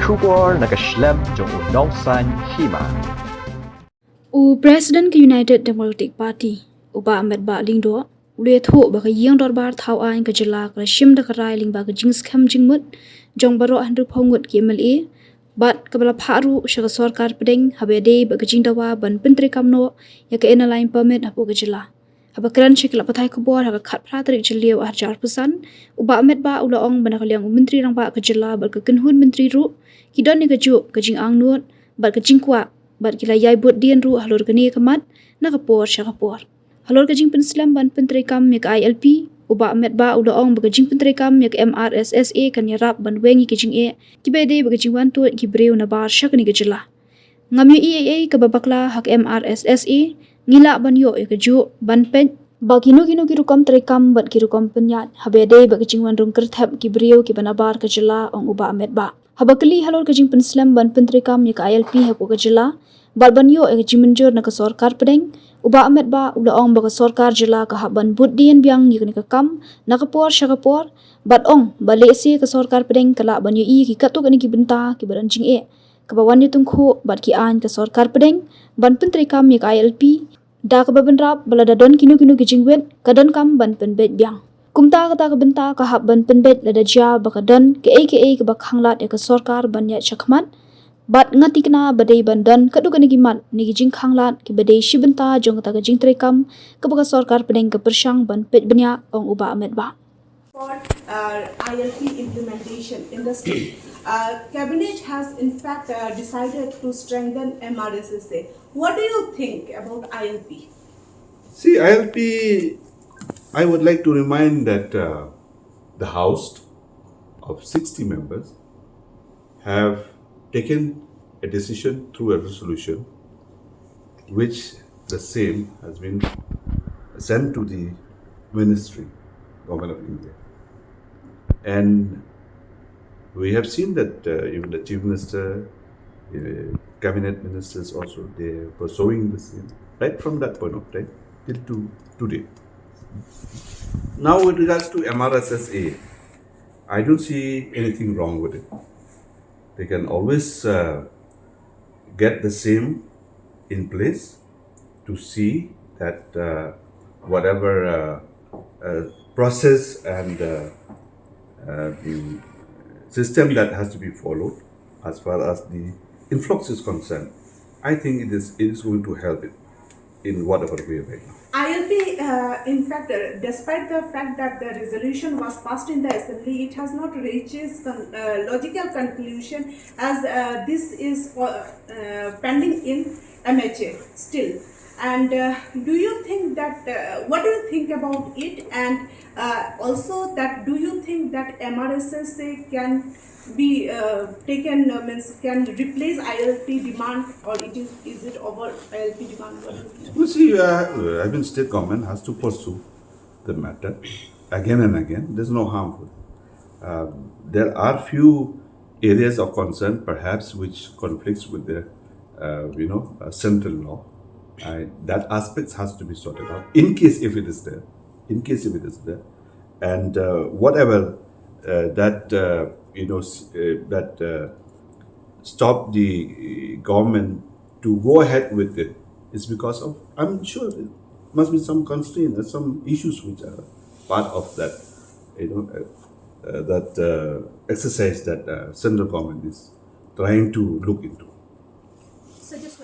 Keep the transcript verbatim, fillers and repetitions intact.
Khubor na ka shlem jong u Nongsaiñ Hima. U President ka United Democratic Party, u Bah Metbah Lyngdoh, u la ïathuh ba ka ïing dorbar thaw aiñ ka jylla ka la shim da ka rai lyngba ka jingskhem jingmut jong baroh hynriewphew ngut ki M L A, bad kaba la phah ruh sha ka sorkar pdeng haba ïadei bad ka jingdawa ban pyntreikam noh ïa ka Inner Line Permit hapoh ka jylla. Haba kren sha ki lad pathai khubor ha ka khatphra tarik Jylliew arhajar arphew san, u Bah Metbah u la ong ba na ka liang u Myntri Rangbah ka jylla bad ka kynhun myntri ruh ki don ïa kajuh ka jingangnud bad ka jingkwah, bad ki la ïai bud dien ruh halor kane ka mat na ka por sha ka por. Halor ka jingpynslem ban pyntreikam ïa ka I L P, u Bah Metbah u la ong ba ka jingpyntreikam ïa ka M R S S A kan ïarap ban weng ïa ki jingeh kiba ïadei bad ka jingwan tuid ki briew nabar sha kane ka jylla. Ngam ïohi ei ei kaba bakla ha ka M R S S A, ngi lah ban ïoh ïa kajuh ban peit ba kino kino ki rukom treikam bad ki rukom pynïaid haba ïadei bad ka jingwan rung kyrthep ki briew kiba nabar ka jylla, ong u Bah Metbah. Haba kylli halor ka jingpynslem ban pyntreikam ïa ka I L P hapoh ka jylla bad ban ïoh ïa ka jingmynjur na ka sorkar pdeng, u Bah Metbah u la ong ba ka sorkar jylla ka hap ban bud dien biang ïa kane ka kam na ka por sha ka por, bad ong ba lehse ka sorkar pdeng ka lah ban ïohi ïa ki katto katne ki bynta kiba don jingeh kaba wan ïatyngkhuh bad ki aiñ ka sorkar pdeng ban pyntreikam ïa ka I L P, da kaba bynrap ba lada don kino kino ki jingwit ka donkam ban pynbeit biang. Kumta kata ka bynta ka hap ban pynbeit lada jia ba ka don kaei kaei kaba khanglad ïa ka sorkar ban ïaid shakhmat. Bad nga thikna ba dei ban don katto katne ki mat ne ki jingkhanglad kiba dei shi bynta jong kata ka jingtreikam kaba ka sorkar pdeng ka pyrshang ban peit bniah, ong u Bah Metbah. For uh, I L P implementation in the state. Uh, Cabinet has in fact uh, decided to strengthen M R S S A. What do you think about I L P? See, I L P, I would like to remind that uh, the House of sixty members have taken a decision through a resolution which the same has been sent to the ministry, Government of India. And we have seen that uh, even the Chief Minister, uh, cabinet ministers also, they are pursuing the same, right from that point of time till to today. Now, with regards to M R S S A, I don't see anything wrong with it. They can always uh, get the same in place to see that uh, whatever uh, uh, process and uh, uh, the system that has to be followed as far as the influx is concerned, I think it is, it is going to help it in whatever way right now. I L P, uh, in fact, uh, despite the fact that the resolution was passed in the assembly, it has not reached its con- uh, logical conclusion as uh, this is uh, uh, pending in M H A still. And uh, do you think that, uh, what do you think about it? And uh, also that, do you think that M R S S A can be uh, taken, uh, means can replace I L P demand, or it is, is it over I L P demand? What do you think? You see, uh, I mean, state government has to pursue the matter again and again. There's no harm for it. Uh, there are few areas of concern, perhaps, which conflicts with the, uh, you know, uh, central law. I, that aspect has to be sorted out in case if it is there, in case if it is there, and uh, whatever uh, that uh, you know s- uh, that uh, stop the government to go ahead with it is because of, I'm sure, there must be some constraint or some issues which are part of that, you know, uh, uh, that uh, exercise that uh, central government is trying to look into. So just